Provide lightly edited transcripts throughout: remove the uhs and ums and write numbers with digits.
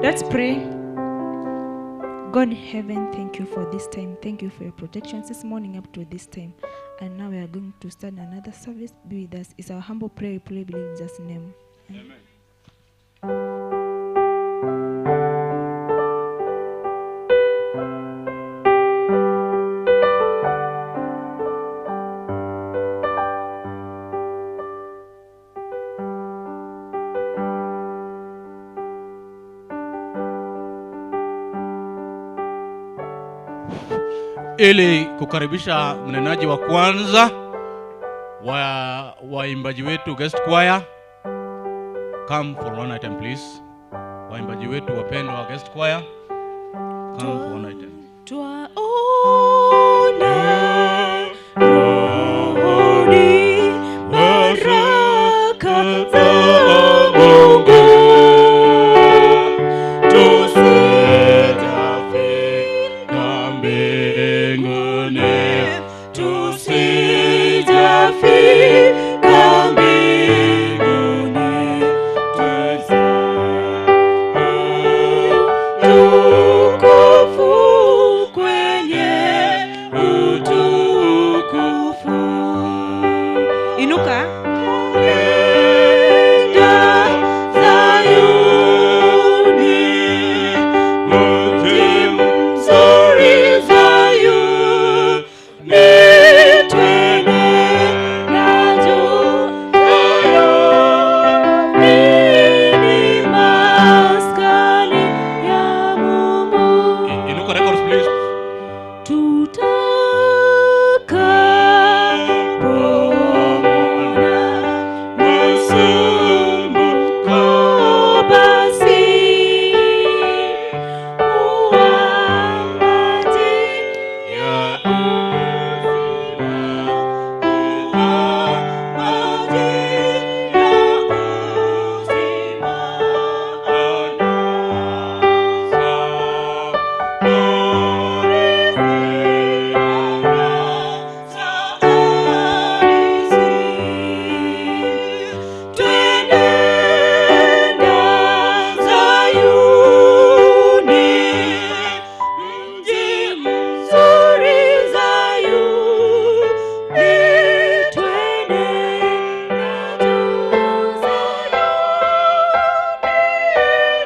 Let's pray. God in heaven, thank you for this time. Thank you for your protection this morning up to this time. And now we are going to start another service. Be with us. It's our humble prayer. We pray, believe in Jesus' name. Amen. Ili kukaribisha mnenaji wa kwanza wa waimbaji wetu guest choir, come for one item, please. Waimbaji wetu wapendwa wa guest choir, come for one item. Twaona rohoni baraka za Mungu, Tusijafika mbinguni, tusijafika mbinguni, utukufu kwenye utukufu. Inuka. Nenda Zayuni, mji mzuri Zayuni, twende na juu Zayuni, ni maskani ya Mungu. Inuka Records, please. Tutakapomwona masumbuko basi, huwa maji ya uzima, huwa maji ya uzima. Twenenda Zayuni, mji mzuri Zayuni, twenenda juu Zayuni,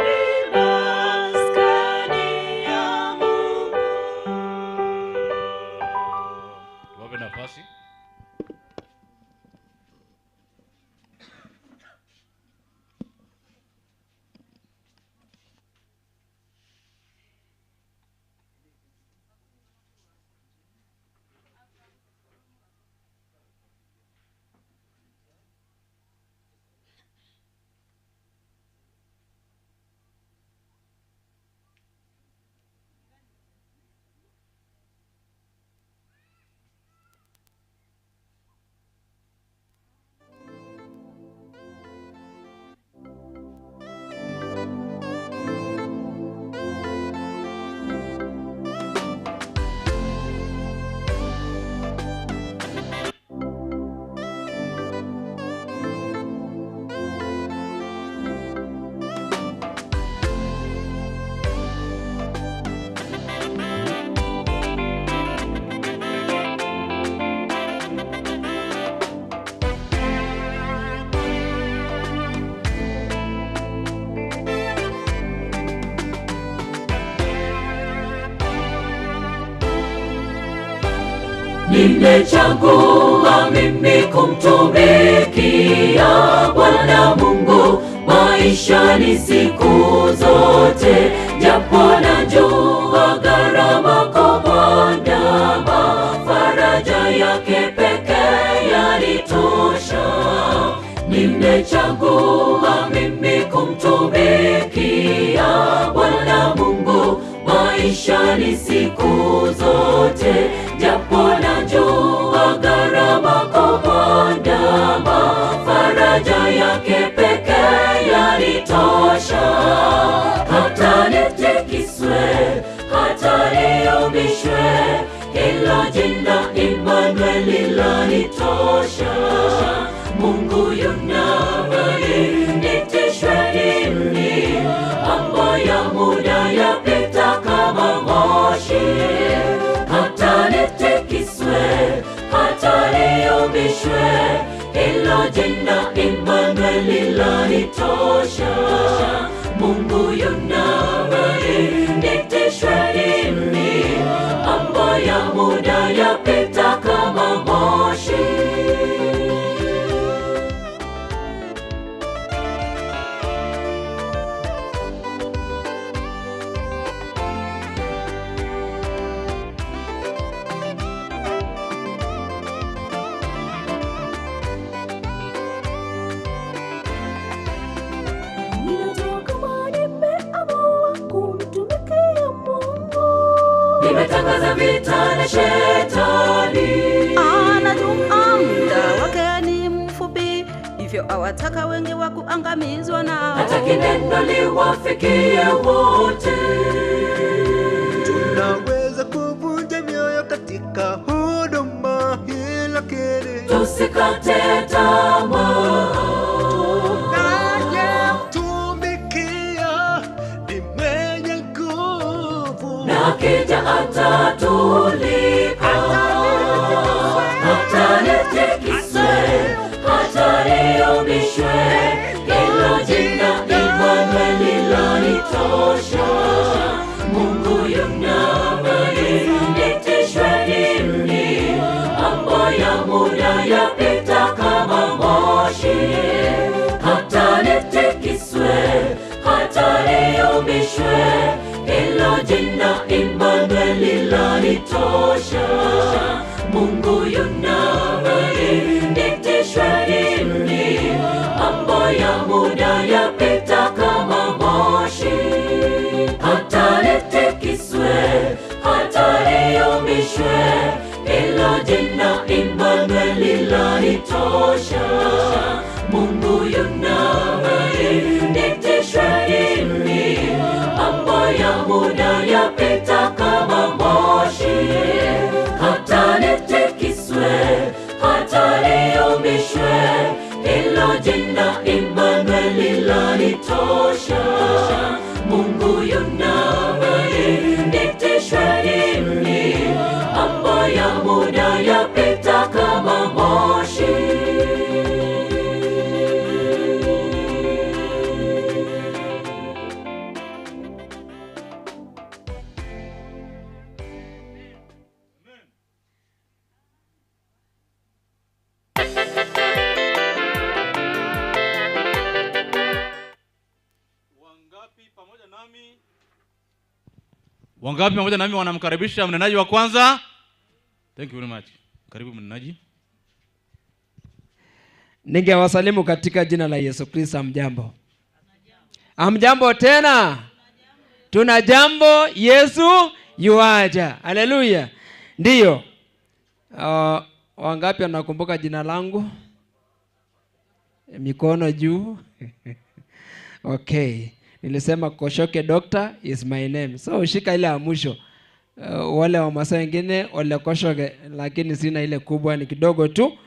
ni maskani ya Mungu. Wape nafasi. Nimechagua mimi kumtumikia Bwana Mungu maishani siku zote, japo najua gharama kumwandama, faraja yake pekee yanitosha. Nimechagua mimi kumtumikia Bwana Mungu maishani siku zote, japo najua gharama kumwandama, faraja yake pekee yanitosha. Hata nitikiswe, hata niumishwe, hilo jina Immanueli lanitosha. Mungu yunamani, nitishwe nini? Mambo ya nitishwe, hilo jina Emmanueli lanitosha. Mungu yunami, nitishwe nini? Mambo ya muda yapita kama moshi. Ninajua kama nimeamua kumtumikia Mungu. Nimetangaza vita na shetani. Anajua muda wake ni mfupi, hivyo awataka wengi wa kuangamizwa nao. Hataki neno liwafikie wote. Tunaweza kuvunja mioyo katika huduma hii, lakini Tusikate tamaa. tunayemtumikia ni mwenye nguvu. Na akija atatulipa, hata nitikiswe, hata niumishwe, hilo jina Emmanueli lanitosha. Mungu yunami, nitishwe nini? Mambo ya muda yapita kama moshi. Hata nitikiswe, hata niumishwe, hilo jina Emmanueli lanitosha. Mungu yunami, nitishwe nini? Mambo ya muda yapita kama moshi. Hata nitikiswe, hata niumishwe, hilo jina Emmanueli lanitosha. Mungu yunami, nitishwe nini? Mambo ya muda yapita kama moshi. Hata nitikiswe, hata niumishwe, hilo jina Emmanueli lanitosha. Mungu yunami, nitishwe nini? Mambo ya muda yapita kama moshi. Wangapi pamoja nami? Wangapi pamoja nami wanamkaribisha mnenaji wa kwanza? Thank you very much. Karibu mnenaji. Ningewasalimu katika jina la Yesu Kristo. Amjambo? Amjambo tena? Tuna jambo, Yesu yuaja. Haleluya. Ndiyo. Wangapi wanakumbuka jina langu? Mikono juu. Okay. Nilisema Koshoke Doctor is my name. So shika ile ya mwisho. Wale wa Masai wengine wale Koshoke, lakini sina ile kubwa, ni kidogo tu.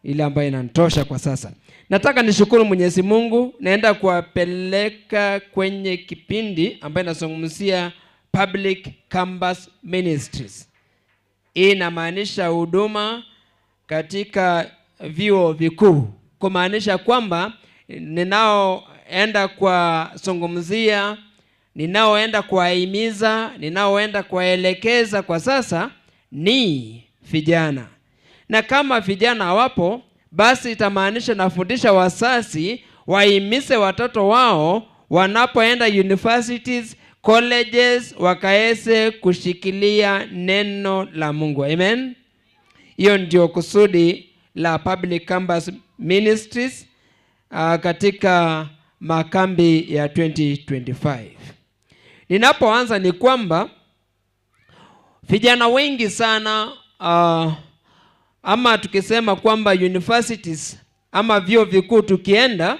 Ile ambayo inanitosha kwa sasa. Nataka nishukuru Mwenyezi Mungu. Naenda kuwapeleka kwenye kipindi ambayo inazungumzia Public Campus Ministries. Hii inamaanisha huduma katika vyuo vikuu, kumaanisha kwamba ninaoenda kuwazungumzia, ninaoenda kuwahimiza, ninaoenda kuwaelekeza kwa sasa ni vijana. Na kama vijana hawapo, basi itamaanisha nafundisha wazazi wahimize watoto wao wanapoenda universities, colleges, wakaweze kushikilia neno la Mungu. Amen. Hiyo ndio kusudi la Public Campus Ministries katika makambi ya 2025. Ninapoanza ni kwamba vijana wengi sana, ama tukisema kwamba universities ama vyuo vikuu tukienda,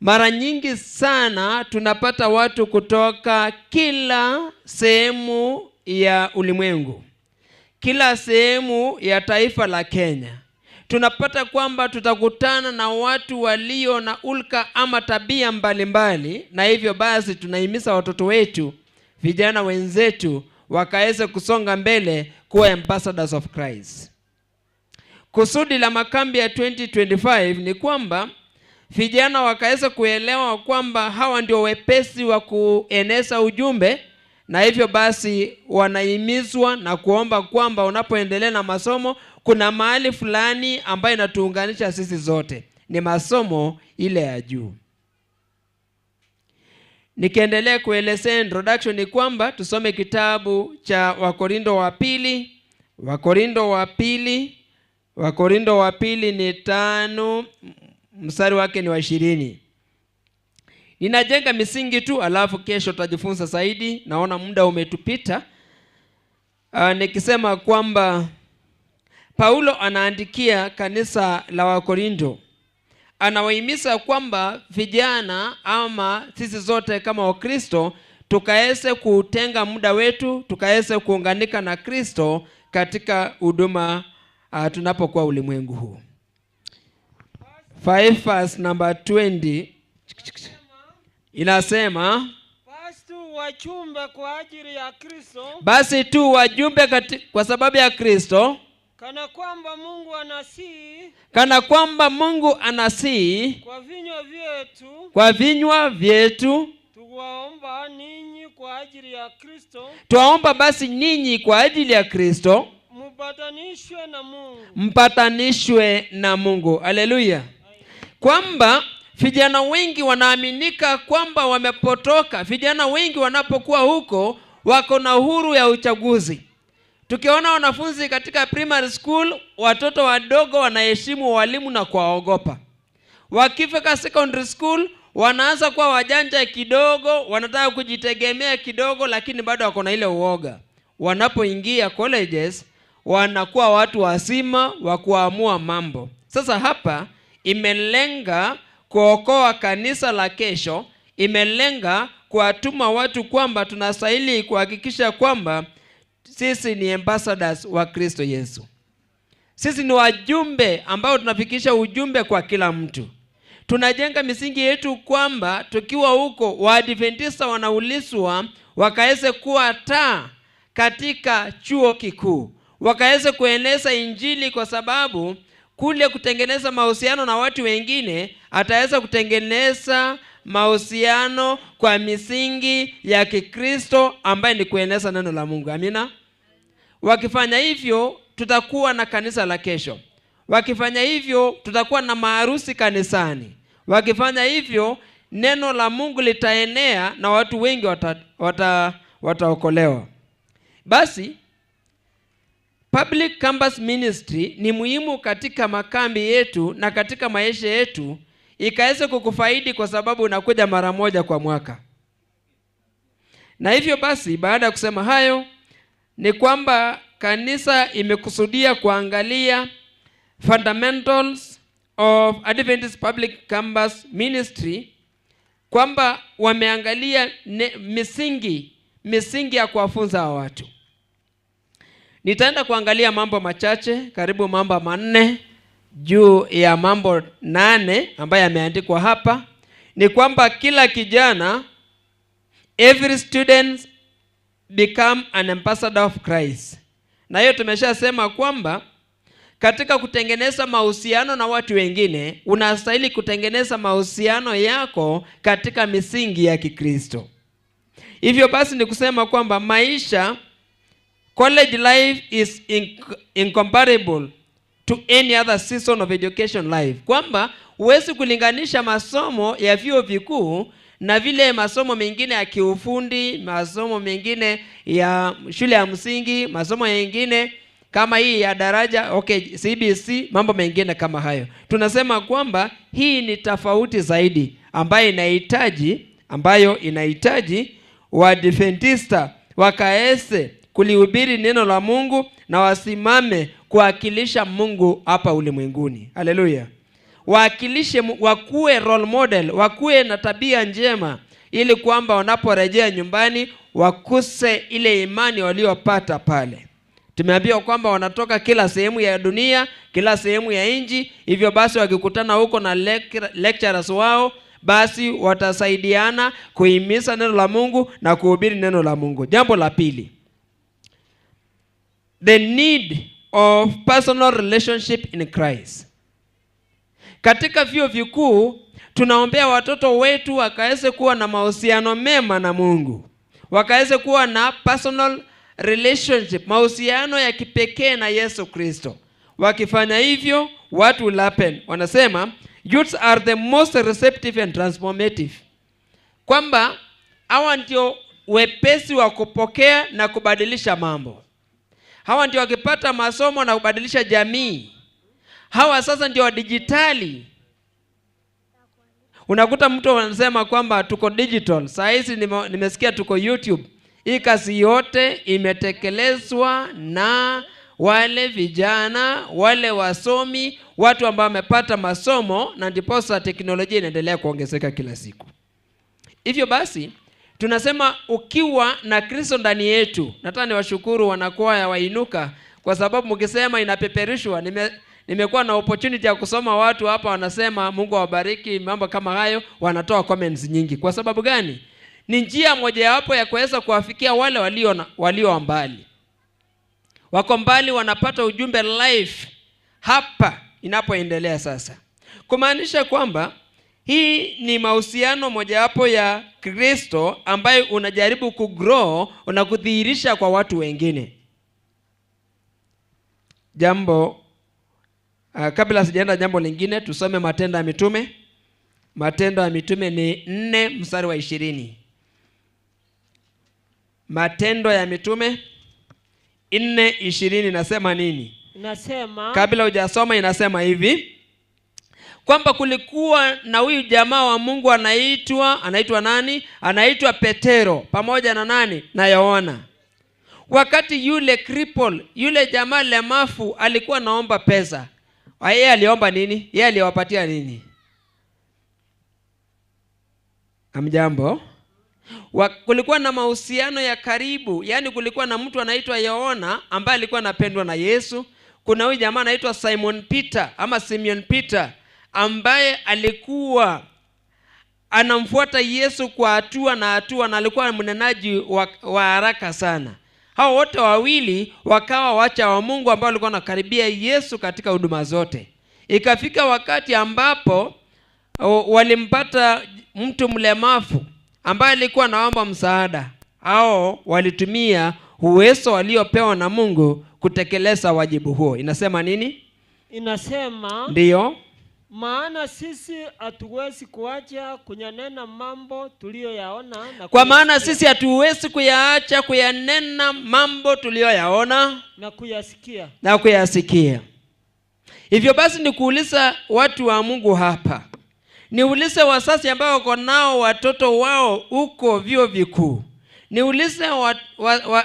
mara nyingi sana tunapata watu kutoka kila sehemu ya ulimwengu, kila sehemu ya taifa la Kenya. Tunapata kwamba tutakutana na watu walio na ulka ama tabia mbalimbali, na hivyo basi tunahimiza watoto wetu, vijana wenzetu, wakaweze kusonga mbele kuwa ambassadors of Christ. Kusudi la makambi ya 2025 ni kwamba vijana wakaweza kuelewa kwamba hawa ndio wepesi wa kueneza ujumbe, na hivyo basi wanahimizwa na kuomba kwamba unapoendelea na masomo kuna mahali fulani ambayo inatuunganisha sisi zote, ni masomo ile ya juu. Nikiendelea kuelezea introduction ni kwamba tusome kitabu cha Wakorindo wa pili, Wakorindo wa pili, Wakorindo wa pili ni 5 mstari wake ni wa 20. Ninajenga misingi tu, alafu kesho tutajifunza zaidi. Naona muda umetupita. Nikisema kwamba Paulo anaandikia kanisa la Wakorindo, anawahimiza kwamba vijana ama sisi zote kama Wakristo tukaweze kutenga muda wetu, tukaweze kuunganika na Kristo katika huduma tunapokuwa ulimwengu huu. 5 verse number 20 inasema, basi tu wachumbe kwa ajili ya Kristo, basi tu wajumbe kwa sababu ya Kristo, kana kwamba Mungu anasii, kana kwamba Mungu anasii kwa vinywa vyetu, kwa vinywa vyetu, tuwaomba ninyi kwa ajili ya Kristo, twaomba basi ninyi kwa ajili ya Kristo mpatanishwe na Mungu, mpatanishwe na Mungu. Haleluya. Kwamba vijana wengi wanaaminika kwamba wamepotoka. Vijana wengi wanapokuwa huko wako na uhuru ya uchaguzi. Tukiona wanafunzi katika primary school, watoto wadogo wanaheshimu walimu na kuwaogopa. Wakifika secondary school wanaanza kuwa wajanja kidogo, wanataka kujitegemea kidogo, lakini bado wako na ile uoga. Wanapoingia colleges wanakuwa watu wazima wa kuamua mambo. Sasa hapa imelenga kuokoa kanisa la kesho, imelenga kuwatuma watu kwamba tunastahili kuhakikisha kwamba sisi ni ambassadors wa Kristo Yesu. Sisi ni wajumbe ambao tunafikisha ujumbe kwa kila mtu. Tunajenga misingi yetu kwamba tukiwa huko Waadventista wanaulizwa wakaweze kuwa taa katika chuo kikuu, wakaweze kueneza Injili, kwa sababu kule kutengeneza mahusiano na watu wengine, ataweza kutengeneza mahusiano kwa misingi ya Kikristo ambaye ni kueneza neno la Mungu. Amina. Wakifanya hivyo tutakuwa na kanisa la kesho. Wakifanya hivyo tutakuwa na maharusi kanisani. Wakifanya hivyo neno la Mungu litaenea na watu wengi wataokolewa. Basi Public Campus Ministry ni muhimu katika makambi yetu na katika maisha yetu, ikaweze kukufaidi kwa sababu unakuja mara moja kwa mwaka. Na hivyo basi, baada ya kusema hayo, ni kwamba kanisa imekusudia kuangalia fundamentals of Adventist Public Campus Ministry, kwamba wameangalia misingi ya kuwafunza watu. Nitaenda kuangalia mambo machache, karibu mambo 4 juu ya mambo 8 ambayo yameandikwa hapa. Ni kwamba kila kijana, every student become an ambassador of Christ. Na hiyo tumeshasema kwamba katika kutengeneza mahusiano na watu wengine, unastahili kutengeneza mahusiano yako katika misingi ya Kikristo. Hivyo basi ni kusema kwamba maisha, college life is incomparable to any other season of education life. Kwamba huwezi kulinganisha masomo ya vyuo vikuu na vile masomo mengine ya kiufundi, masomo mengine ya shule ya msingi, masomo mengine kama hii ya daraja, okay, CBC, mambo mengine kama hayo. Tunasema kwamba hii ni tofauti zaidi ambayo inahitaji Waadventista wakaese kulihubiri neno la Mungu na wasimame kuwakilisha Mungu hapa ulimwenguni. Haleluya. Wakilishe, wakuwe role model, wakuwe na tabia njema, ili kwamba wanaporejea nyumbani wakuse ile imani waliopata pale. Tumeambiwa kwamba wanatoka kila sehemu ya dunia, kila sehemu ya nchi. Hivyo basi wakikutana huko na lecturers wao, basi watasaidiana kuhimiza neno la Mungu na kuhubiri neno la Mungu. Jambo la pili, the need of personal relationship in Christ. Katika vyuo vikuu tunaombea watoto wetu wakaweze kuwa na mahusiano mema na Mungu, wakaweze kuwa na personal relationship, mahusiano ya kipekee na Yesu Kristo. Wakifanya hivyo, what will happen? Wanasema youths are the most receptive and transformative, kwamba hawa ndio wepesi wa kupokea na kubadilisha mambo. Hawa ndio wakipata masomo na kubadilisha jamii. Hawa sasa ndio wa dijitali. Unakuta mtu anasema kwamba tuko digital. Saa hizi nimesikia tuko YouTube. Hii kazi yote imetekelezwa na wale vijana, wale wasomi, watu ambao wamepata masomo, na ndiposa teknolojia inaendelea kuongezeka kila siku. Hivyo basi tunasema ukiwa na Kristo ndani yetu. Nataka niwashukuru wanakwaya wainuka, kwa sababu mkisema inapeperushwa. Nimekuwa na opportunity ya kusoma watu hapa wanasema Mungu awabariki, mambo kama hayo, wanatoa comments nyingi. Kwa sababu gani? Ni njia mojawapo ya kuweza kuwafikia wale walio mbali. Wako mbali wanapata ujumbe live hapa inapoendelea sasa. Kumaanisha kwamba hii ni mahusiano mojawapo ya Kristo ambayo unajaribu kugrow na kudhihirisha kwa watu wengine. Jambo kabla sijaenda jambo lingine, tusome Matendo ya Mitume. Matendo ya Mitume ni 4 mstari wa 20. Matendo ya Mitume 4:20 inasema nini? Inasema, kabla hujasoma, inasema hivi kwamba kulikuwa na huyu jamaa wa Mungu anaitwa nani? Anaitwa Petero pamoja na nani? Na Yohana. Wakati yule cripple, yule jamaa lemafu alikuwa naomba pesa. Yeye aliomba nini? Yeye aliwapatia nini? Amjambo. Kulikuwa na mahusiano ya karibu. Yaani kulikuwa na mtu anaitwa Yohana ambaye alikuwa anapendwa na Yesu. Kuna huyu jamaa anaitwa Simon Peter ama Simeon Peter ambaye alikuwa anamfuata Yesu kwa hatua na hatua, na alikuwa mnenaji wa haraka sana. Hao wote wawili wakawa wacha wa Mungu ambao walikuwa wanakaribia Yesu katika huduma zote. Ikafika wakati ambapo walimpata mtu mlemavu ambaye alikuwa anaomba msaada. Hao walitumia uwezo waliopewa na Mungu kutekeleza wajibu huo. Inasema nini? Inasema, ndiyo, maana sisi hatuwezi kuacha kuyanena mambo tuliyoyaona na kwa maana sisi hatuwezi kuyaacha kuyanena mambo tuliyoyaona na kuyasikia. Na kuyasikia. Hivyo basi nikuuliza watu wa Mungu hapa, niulize wazazi ambao wako nao watoto wao huko vyuo vikuu, niulize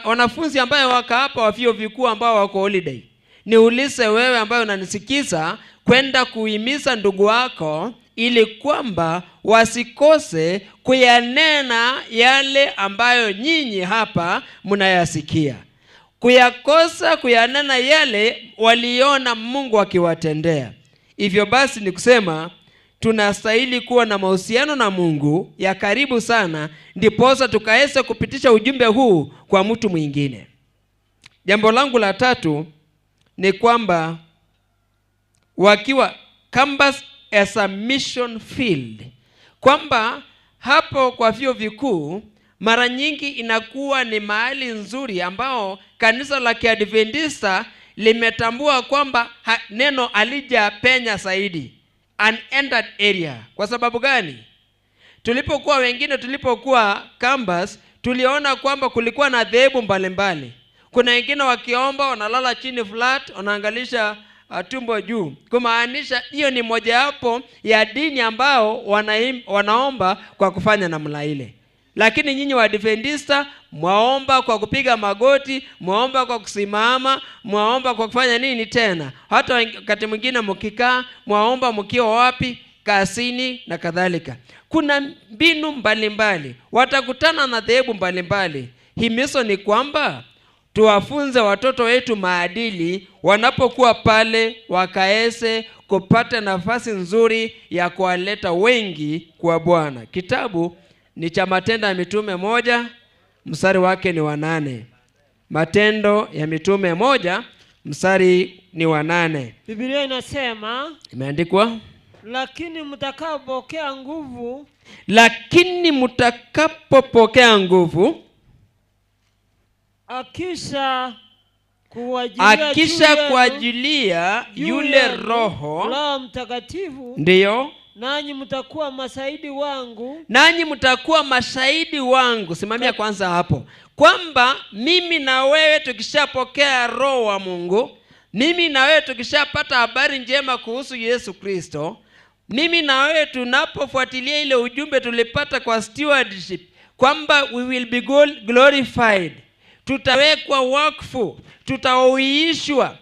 wanafunzi ambao wako hapa wa vyuo vikuu ambao wako holiday, niulize wewe ambaye unanisikiza kwenda kuhimiza ndugu wako ili kwamba wasikose kuyanena yale ambayo nyinyi hapa mnayasikia. Kuyakosa kuyanena yale waliona Mungu akiwatendea. Hivyo basi ni kusema tunastahili kuwa na mahusiano na Mungu ya karibu sana, ndiposa tukaweze kupitisha ujumbe huu kwa mtu mwingine. Jambo langu la tatu ni kwamba wakiwa campus as a mission field, kwamba hapo kwa vyuo vikuu mara nyingi inakuwa ni mahali nzuri ambao kanisa la Kiadventista limetambua kwamba neno halijapenya zaidi, unentered area. Kwa sababu gani? Tulipokuwa wengine, tulipokuwa campus, tuliona kwamba kulikuwa na dhehebu mbalimbali. Kuna wengine wakiomba wanalala chini flat, wanaangalisha tumbo juu, kumaanisha hiyo ni mojawapo ya dini ambao wanaomba kwa kufanya namna ile. Lakini nyinyi Waadventista mwaomba kwa kupiga magoti, mwaomba kwa kusimama, mwaomba kwa kufanya nini tena? Hata wakati mwingine mkikaa, mwaomba mkiwa wapi? Kasini na kadhalika. Kuna mbinu mbalimbali, watakutana na dhehebu mbalimbali. Himizo ni kwamba tuwafunze watoto wetu maadili wanapokuwa pale, wakaese kupata nafasi nzuri ya kuwaleta wengi kwa Bwana. Kitabu ni cha Matendo ya Mitume 1 mstari wake ni wa 8. Matendo ya Mitume 1 mstari ni wa 8. Biblia inasema, imeandikwa, lakini mtakapopokea nguvu, lakini mtakapopokea nguvu, akisha kuajilia yule Roho, Roho Mtakatifu, ndiyo, nanyi mtakuwa mashahidi wangu, nanyi mtakuwa mashahidi wangu. Simamia kwanza hapo, kwamba mimi na wewe tukishapokea Roho wa Mungu, mimi na wewe tukishapata habari njema kuhusu Yesu Kristo, mimi na wewe tunapofuatilia ile ujumbe tulipata kwa stewardship, kwamba we will be glorified, tutawekwa wakfu, tutauishwa,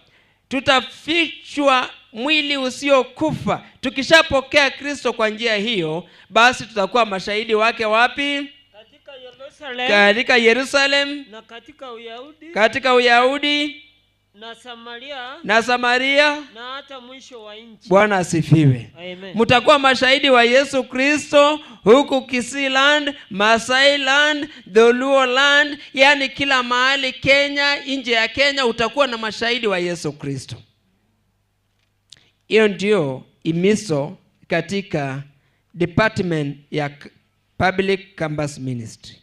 tutafichwa mwili usiokufa. Tukishapokea Kristo kwa njia hiyo, basi tutakuwa mashahidi wake wapi? Katika Yerusalemu, katika Yerusalemu, na katika Uyahudi, katika Uyahudi na Samaria, na Samaria, na hata mwisho wa nchi. Bwana asifiwe. Amen. Mtakuwa mashahidi wa Yesu Kristo huku Kisii land, Masai land, Dholuo land, yani kila mahali Kenya, nje ya Kenya utakuwa na mashahidi wa Yesu Kristo. Hiyo ndio imiso katika department ya Public Campus Ministry,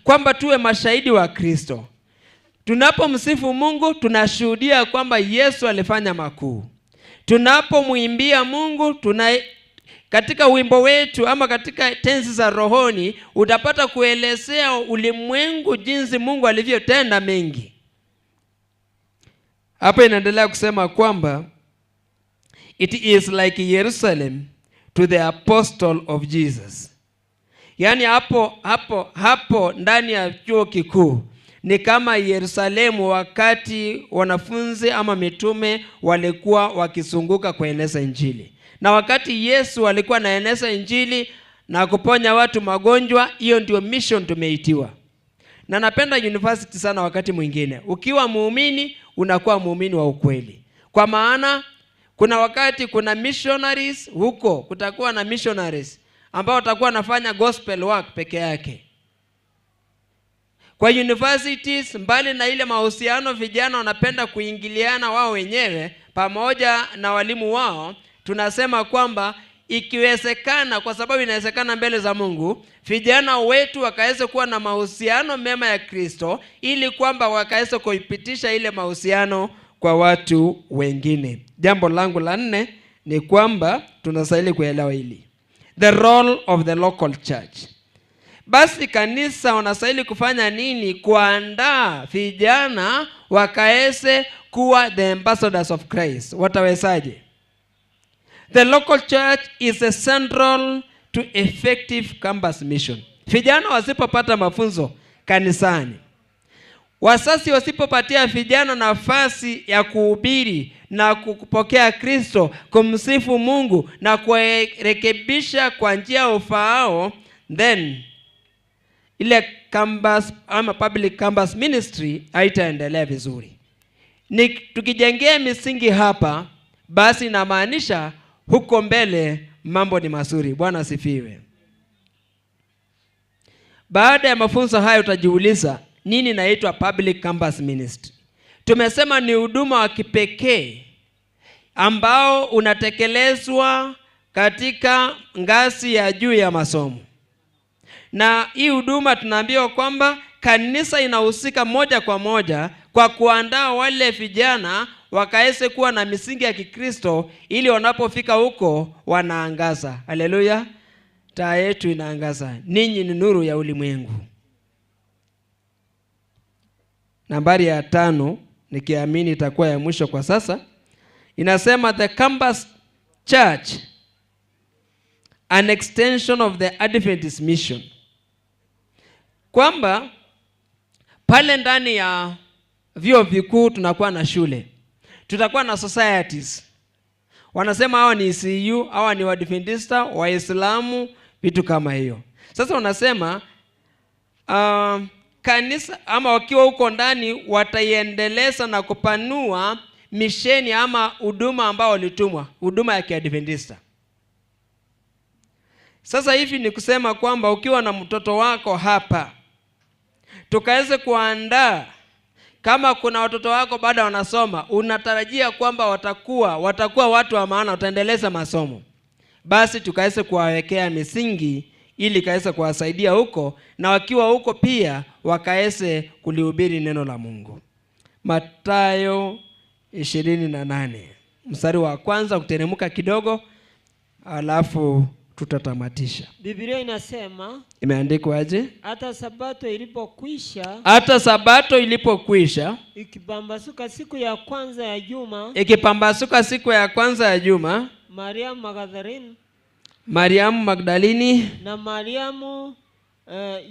kwamba tuwe mashahidi wa Kristo. Tunapomsifu Mungu tunashuhudia kwamba Yesu alifanya makuu. Tunapomwimbia Mungu, katika wimbo wetu ama katika tenzi za rohoni, utapata kuelezea ulimwengu jinsi Mungu alivyotenda mengi. Hapa inaendelea kusema kwamba it is like Jerusalem to the apostle of Jesus. Yaani hapo ndani ya chuo kikuu ni kama Yerusalemu wakati wanafunzi ama mitume walikuwa wakizunguka kueneza Injili. Na wakati Yesu alikuwa anaeneza Injili na kuponya watu magonjwa, hiyo ndio mission tumeitiwa. Na napenda university sana wakati mwingine. Ukiwa muumini, unakuwa muumini wa ukweli. Kwa maana kuna wakati kuna missionaries huko, kutakuwa na missionaries ambao watakuwa wanafanya gospel work peke yake. Kwa universities, mbali na ile mahusiano vijana wanapenda kuingiliana wao wenyewe pamoja na walimu wao, tunasema kwamba ikiwezekana, kwa sababu inawezekana mbele za Mungu, vijana wetu wakaweze kuwa na mahusiano mema ya Kristo, ili kwamba wakaweze kuipitisha ile mahusiano kwa watu wengine. Jambo langu la 4 ni kwamba tunastahili kuelewa hili, the role of the local church. Basi kanisa wanastahili kufanya nini? Kuandaa vijana wakaeze kuwa the ambassadors of Christ. Watawezaje? The local church is a central to effective campus mission. Vijana wasipopata mafunzo kanisani, wasasi wasipopatia vijana nafasi ya kuhubiri na kupokea Kristo, kumsifu Mungu na kurekebisha kwa njia ufaao, then ile campus ama public campus ministry haitaendelea vizuri. Ni tukijengea misingi hapa, basi inamaanisha huko mbele mambo ni mazuri. Bwana asifiwe. Baada ya mafunzo haya utajiuliza nini inaitwa public campus ministry? Tumesema ni huduma wa kipekee ambao unatekelezwa katika ngazi ya juu ya masomo. Na hii huduma tunaambiwa kwamba kanisa inahusika moja kwa moja kwa kuandaa wale vijana wakaweze kuwa na misingi ya Kikristo, ili wanapofika huko wanaangaza. Haleluya! Taa yetu inaangaza. Ninyi ni nuru ya ulimwengu. Nambari ya 5, nikiamini itakuwa ya mwisho kwa sasa, inasema the campus church, an extension of the Adventist mission. Kwamba pale ndani ya vyuo vikuu tunakuwa na shule, tutakuwa na societies. Wanasema hawa ni CU, hawa ni Waadventista, Waislamu, vitu kama hiyo. Sasa wanasema kanisa ama wakiwa huko ndani wataiendeleza na kupanua misheni ama huduma ambao walitumwa, huduma ya Kiadventista. Sasa hivi ni kusema kwamba ukiwa na mtoto wako hapa, tukaweze kuandaa Kama kuna watoto wako bado wanasoma, unatarajia kwamba watakuwa watu wa maana, wataendeleza masomo, basi tukaweze kuwawekea misingi ili kaweze kuwasaidia huko, na wakiwa huko pia wakaweze kulihubiri neno la Mungu. Mathayo 28 mstari wa kwanza kuteremka kidogo, alafu tutatamatisha. Biblia inasema, Imeandikwa aje? Hata sabato ilipokwisha, Hata sabato ilipokwisha, ikipambazuka siku ya kwanza ya juma, ikipambazuka siku ya kwanza ya juma, Mariamu Magdalene Mariamu Magdalini na Mariamu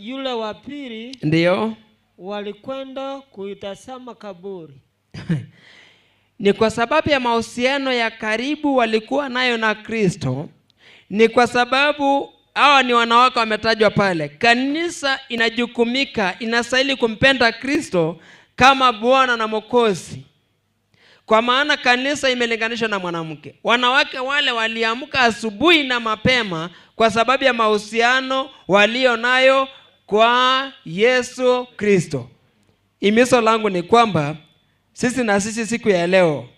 yule wa pili ndiyo walikwenda kuitazama kaburi. Ni kwa sababu ya mahusiano ya karibu walikuwa nayo na Kristo. Ni kwa sababu hawa ni wanawake wametajwa pale. Kanisa inajukumika, inastahili kumpenda Kristo kama Bwana na Mwokozi, kwa maana kanisa imelinganishwa na mwanamke. Wanawake wale waliamka asubuhi na mapema kwa sababu ya mahusiano walio nayo kwa Yesu Kristo. Himizo langu ni kwamba sisi na sisi siku ya leo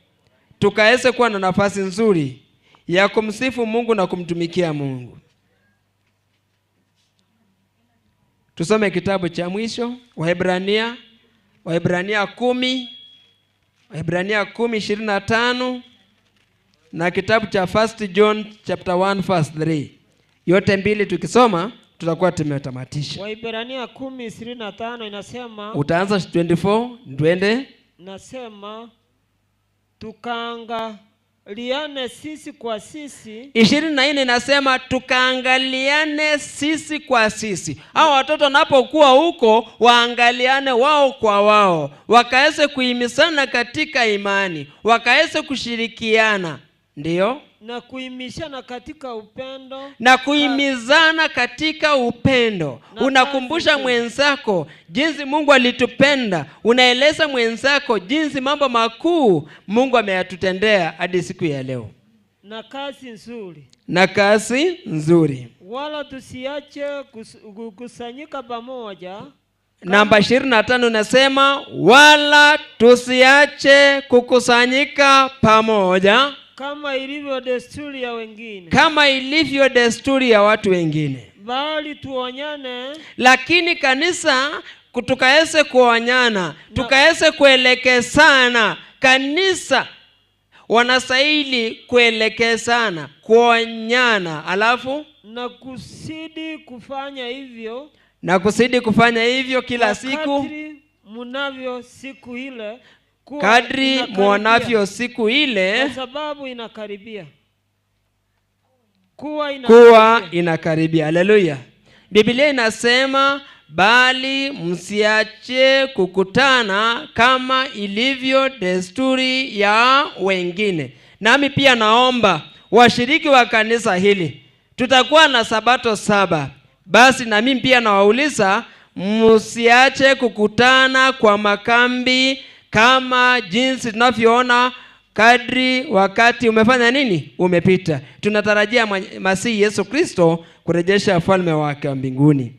tukaweze kuwa na nafasi nzuri ya kumsifu Mungu na kumtumikia Mungu. Tusome kitabu cha mwisho, Waebrania, Waebrania 10, Waebrania 10:25 na kitabu cha 1 John chapter 1 verse 3. Yote mbili tukisoma tutakuwa tumetamatisha. Waibrania 10:25 inasema, Utaanza 24 twende. Nasema tukaangaliane sisi kwa sisi. 24 inasema tukaangaliane sisi kwa sisi. Hao watoto wanapokuwa huko waangaliane wao kwa wao, wakaweze kuhimizana katika imani, wakaweze kushirikiana, ndiyo, na kuhimizana katika upendo, na kuhimizana katika upendo. Na Unakumbusha kazi. mwenzako jinsi Mungu alitupenda, unaeleza mwenzako jinsi mambo makuu Mungu ameyatutendea hadi siku ya leo. Na kazi nzuri. Na kazi nzuri. Wala tusiache kukusanyika pamoja. Namba 25 inasema wala tusiache kukusanyika pamoja kama ilivyo desturi ya wengine, kama ilivyo desturi ya watu wengine, bali tuonyane, lakini kanisa tukaweze kuonyana, tukaweze kuelekezana. Kanisa wanastahili kuelekezana, kuonyana, alafu na kusidi kufanya hivyo, na kusidi kufanya hivyo kila siku, kadri mnavyo siku ile kuwa kadri inakaribia. muonavyo siku ile kwa sababu inakaribia, kuwa inakaribia. Kuwa inakaribia. Haleluya. Biblia inasema bali msiache kukutana kama ilivyo desturi ya wengine. Nami pia naomba washiriki wa kanisa hili, tutakuwa na sabato 7. Basi na mimi pia nawauliza msiache kukutana kwa makambi kama jinsi tunavyoona kadri wakati umefanya nini? Umepita. Tunatarajia Masihi Yesu Kristo kurejesha ufalme wake wa mbinguni.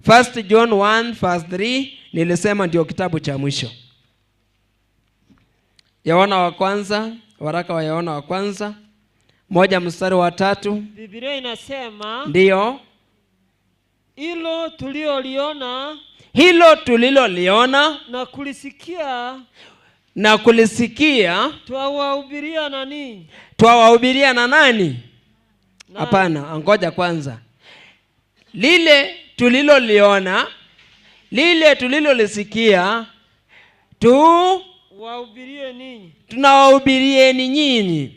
1 John 1 verse 3 nilisema ndio kitabu cha mwisho. Yohana wa kwanza, waraka wa Yohana wa kwanza 1 mstari wa 3. Biblia inasema ndiyo, hilo tulioliona, hilo tuliloliona na kulisikia, na kulisikia twawahubiria na nini? Twawahubiria na nani? Hapana, ngoja kwanza. Lile tuliloliona, lile tulilolisikia, wahubirie ninyi, tunawahubirieni nyinyi,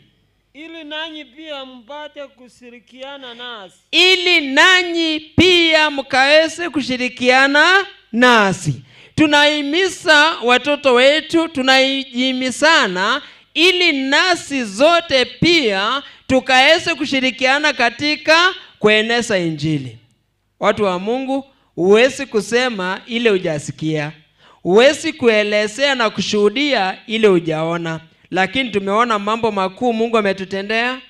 ili nanyi pia mpate kushirikiana nasi, ili nanyi pia mkaweze kushirikiana nasi. Tunahimiza watoto wetu, tunahimizana ili nasi zote pia tukaweze kushirikiana katika kueneza Injili. Watu wa Mungu, huwezi kusema ile hujasikia, huwezi kuelezea na kushuhudia ile hujaona. Lakini tumeona mambo makuu Mungu ametutendea.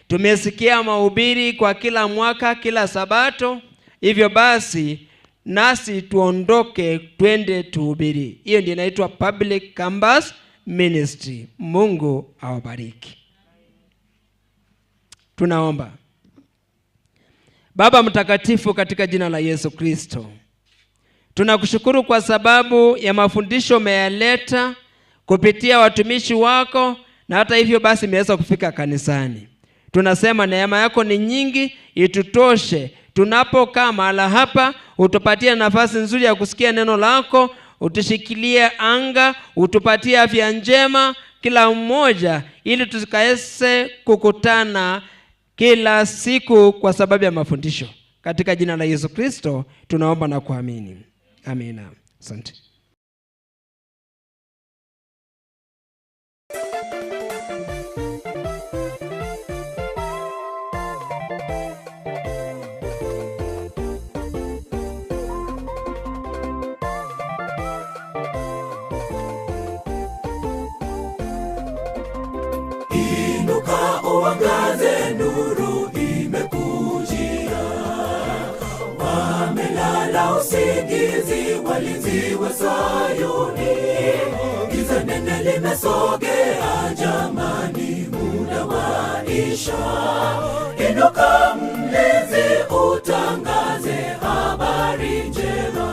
Tumesikia mahubiri kwa kila mwaka, kila Sabato. Hivyo basi nasi tuondoke twende tuhubiri. Hiyo ndio inaitwa public campus ministry. Mungu awabariki. Tunaomba. Baba mtakatifu, katika jina la Yesu Kristo, tunakushukuru kwa sababu ya mafundisho umeyaleta kupitia watumishi wako, na hata hivyo basi imeweza kufika kanisani. Tunasema neema yako ni nyingi, itutoshe. Tunapokaa mahala hapa, utupatie nafasi nzuri ya kusikia neno lako, utushikilie anga, utupatie afya njema kila mmoja, ili tusikaweze kukutana kila siku kwa sababu ya mafundisho. Katika jina la Yesu Kristo tunaomba na kuamini. Amina. Asante. Inuka uangaze, nuru imekujia. Wamelala usingizi, walinzi wa Sayuni. Giza nene limesogea, jamani, muda waisha. Inuka mlinzi, utangaze habari njema.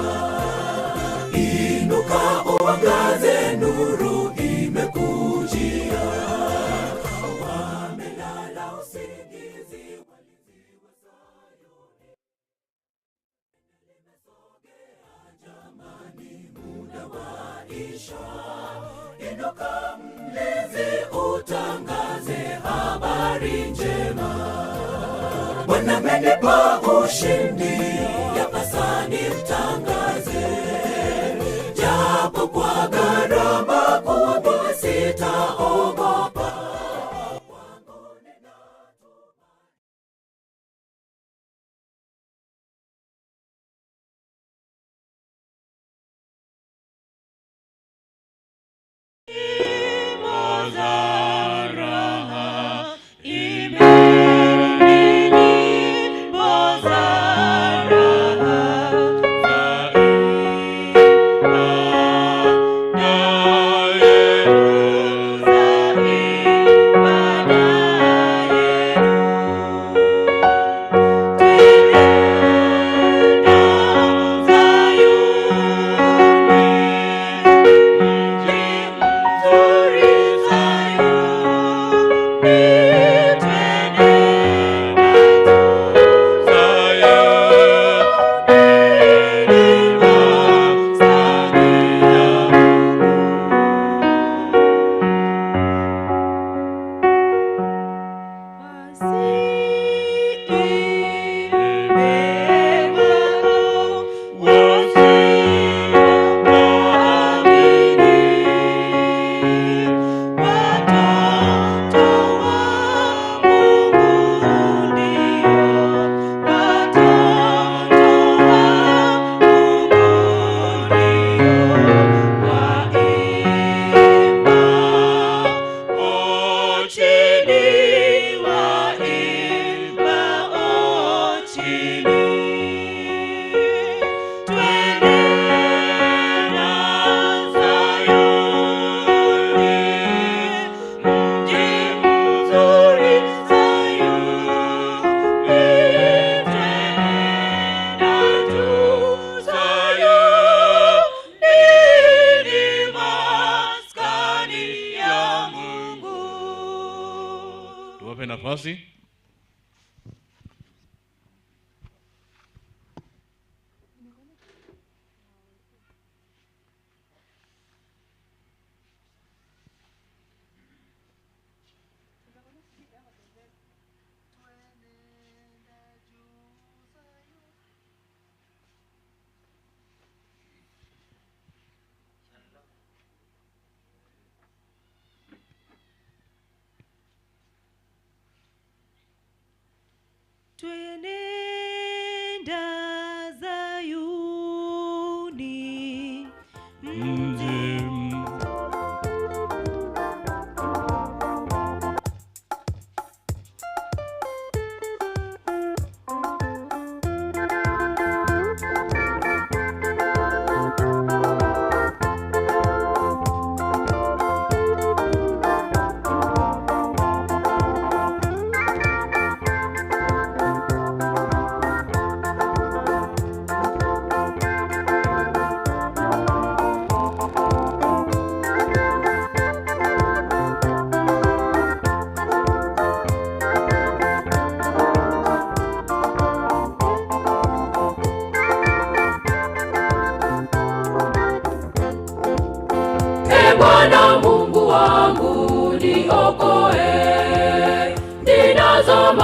Inuka uangaze, nuru imekujia. Wamelala usingizi, walinzi wa Sayuni. Limesogea, jamani, muda waisha. Inuka mlinzi, utangaze habari njema. Bwana amenipa ushindi, yapasa nimtangaze. Japo kwa gharama kubwa, sitaogopa. Tuwape nafasi. Twenenda Zayuni, Mji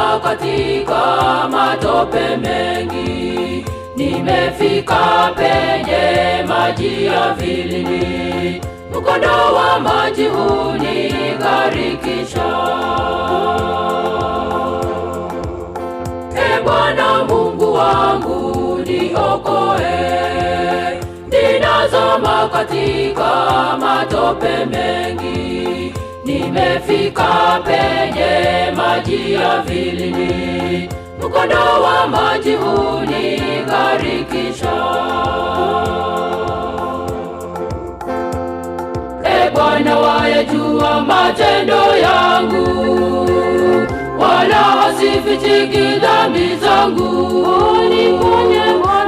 Ninazama katika matope mengi, nimefika penye maji ya vilindi, mkondo wa maji hunigharikisha. E Bwana Mungu wangu niokoe, ninazama katika matope mengi, nimefika penye maji ya vilindi, mkondo wa maji hunigharikisha. E Bwana wayajua matendo yangu, wala hazifichiki dhambi zangu.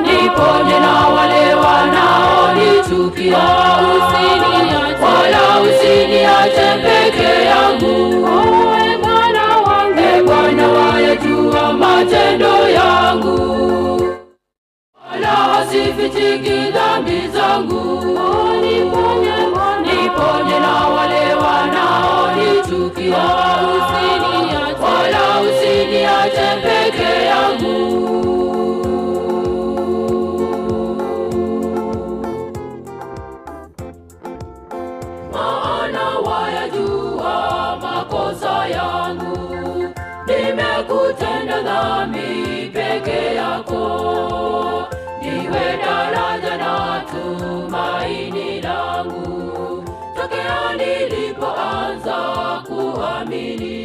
Niponye na wale wanaonichukia, wala usiniache peke yangu. E Bwana wayajua matendo yangu, wala hazifichiki dhambi zangu. Niponye na wale wanaonichukia, wala usiniache peke yangu. Maana wayajua makosa yangu, nimekutenda dhambi peke yako. Niwe daraja na tumaini langu, tokea nilipoanza kuamini.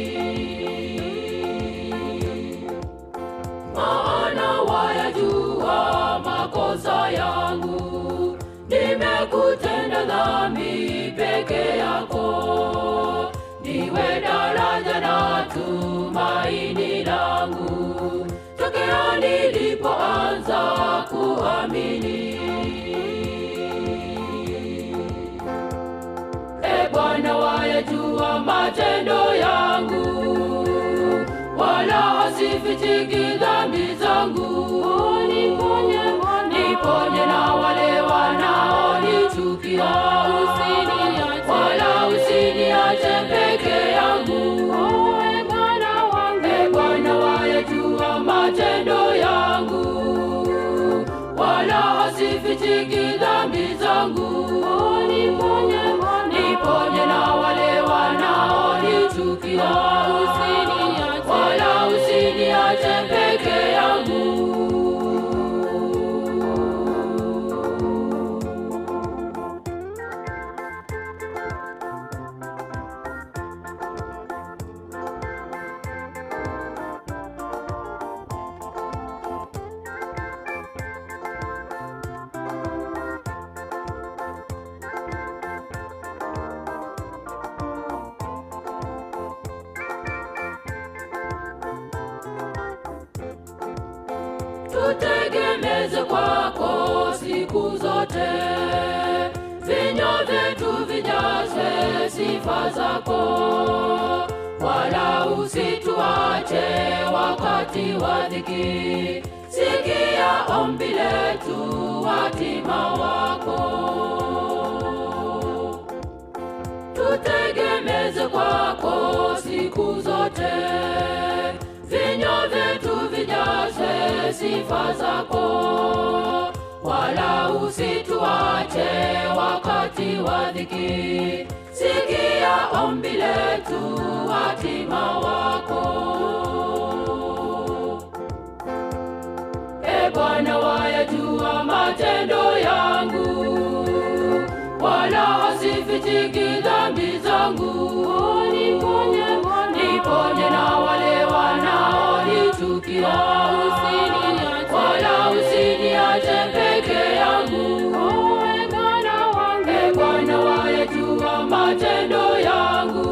Maana wayajua makosa yangu, nimekutenda dhambi peke yako. Niwe daraja na tumaini langu, tokea nilipoanza kuamini. E Bwana wayajua matendo yangu, wala hazifichiki dhambi zangu. Niponye na wale wanaonichukia, wala usiniache peke yangu. E Bwana wayajua matendo yangu, wala hazifichiki dhambi zangu. Niponye na wale wanaonichukia, wala usiniache peke yangu. Tutegemeze kwako siku zote, vinywa vyetu vijazwe sifa zako, wala usituache wakati wa dhiki. Sikia ombi letu, watima wako. Tutegemeze kwako siku zote, vinywa vyetu vijazwe sifa zako, wala usituache wakati wa dhiki. Sikia ombi letu, watima wako. E Bwana wayajua matendo yangu, wala hazifichiki dhambi zangu. Niponye na wale wanaonichukia, wala usiniache peke yangu. E Bwana wayajua matendo yangu,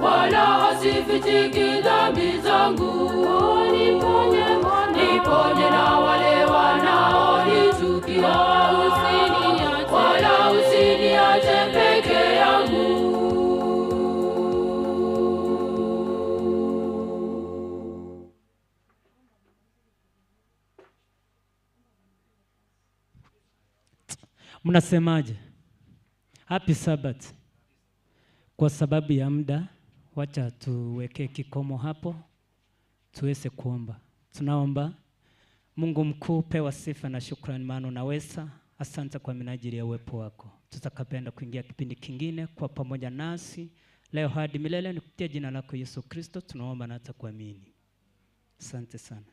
wala hazifichiki dhambi zangu. Niponye na wale wanaonichukia, wala usiniache peke yangu. Mnasemaje? Happy Sabbath. Kwa sababu ya muda, wacha tuweke kikomo hapo. Tuweze kuomba. Tunaomba. Mungu mkuu, pewa sifa na shukrani, maana unaweza. Asante kwa minajili ya uwepo wako. Tutakapenda kuingia kipindi kingine kwa pamoja nasi leo hadi milele, ni kupitia jina lako Yesu Kristo tunaomba na hata kuamini. Asante sana.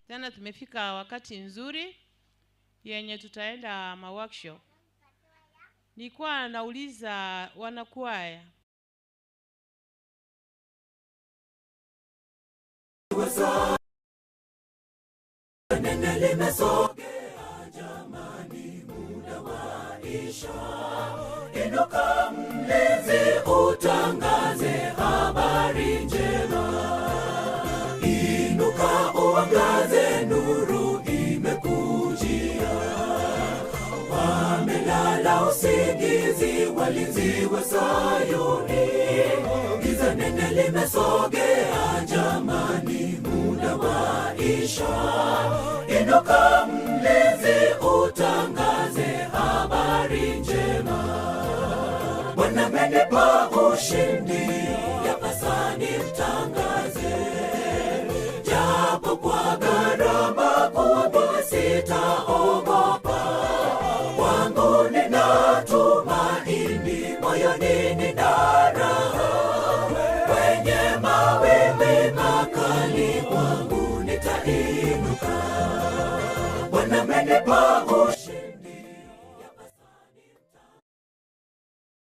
Tena tumefika wakati nzuri yenye tutaenda ma workshop. Nilikuwa nauliza wanakwaya, Nene limesogea jamani, muda waisha. Inuka mlinzi, utangaze habari njema. Inuka uangaze, nuru imekujia. Wamelala usingizi, walinzi wa Sayuni. Giza nene limesogea jamani, muda waisha. Inuka mlinzi, utangaze habari njema. Bwana amenipa ushindi, yapasa nimtangaze. Japo kwa gharama kubwa, sitaogopa. Kwangu nina tumaini, moyoni nina